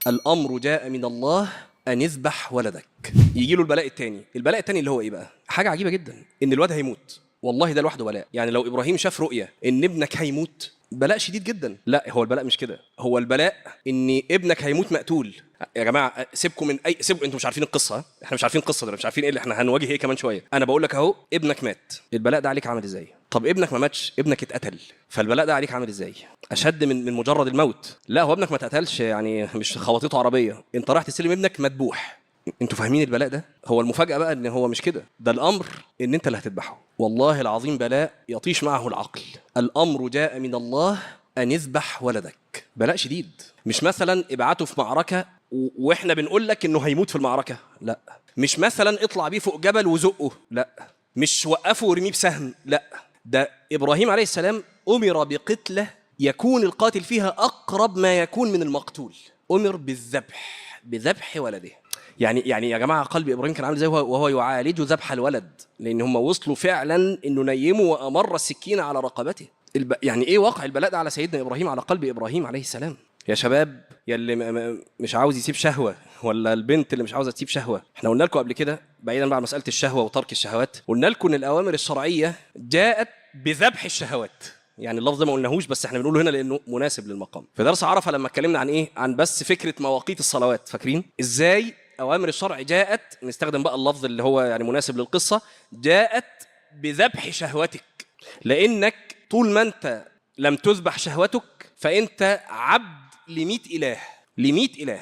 الامر جاء من الله ان اذبح ولدك. يجي له البلاء الثاني. البلاء الثاني اللي هو ايه بقى؟ حاجة عجيبة جدا، ان الواد هيموت. والله ده لوحده بلاء. يعني لو ابراهيم شاف رؤية ان ابنك هيموت، بلاء شديد جدا. لا، هو البلاء مش كده، هو البلاء ان ابنك هيموت مقتول. يا جماعة سيبكم من اي سيبكم، انتوا مش عارفين القصة، احنا مش عارفين القصة ده، مش عارفين ايه اللي احنا هنواجه ايه كمان شوية. انا بقول لك اهو، ابنك مات، البلاء ده عليك عامل ازاي؟ طب ابنك ما ماتش، ابنك اتقتل، فالبلاء ده عليك عامل ازاي؟ اشد من مجرد الموت. لا، هو ابنك ما اتقتلش، يعني مش خبطته عربية، انت رايح تستلم ابنك مذبوح. انتوا فاهمين البلاء ده؟ هو المفاجاة بقى ان هو مش كده، ده الامر ان انت اللي هتذبحه. والله العظيم بلاء يطيش معه العقل. الامر جاء من الله ان اذبح ولدك. بلاء شديد. مش مثلا ابعته في معركة واحنا بنقول لك انه هيموت في المعركة، لا. مش مثلا اطلع بيه فوق جبل وزقه، لا. مش وقفه ورميه بسهم، لا. ده ابراهيم عليه السلام امر بقتله يكون القاتل فيها اقرب ما يكون من المقتول. امر بالذبح، بذبح ولده. يعني يا جماعة قلب ابراهيم كان عامل زي وهو يعالج ذبح الولد، لان هم وصلوا فعلا انه نيمه وامر السكين على رقبته. يعني ايه وقع البلاء ده على سيدنا ابراهيم، على قلب ابراهيم عليه السلام؟ يا شباب، يا اللي مش عاوز يسيب شهوة، ولا البنت اللي مش عاوزه تسيب شهوة، احنا قلنا لكم قبل كده، بعيدا بقى عن مسالة الشهوة وترك الشهوات، قلنا لكم ان الاوامر الشرعية جاءت بذبح الشهوات. يعني اللفظ ده ما قلناهوش، بس احنا بنقوله هنا لانه مناسب للمقام. في درس عرفه لما اتكلمنا عن ايه؟ عن بس فكرة مواقيت الصلوات، فاكرين ازاي اوامر الشرع جاءت، نستخدم بقى اللفظ اللي هو يعني مناسب للقصة، جاءت بذبح شهوتك. لانك طول ما انت لم تذبح شهوتك فانت عبد لمية اله، لمية اله.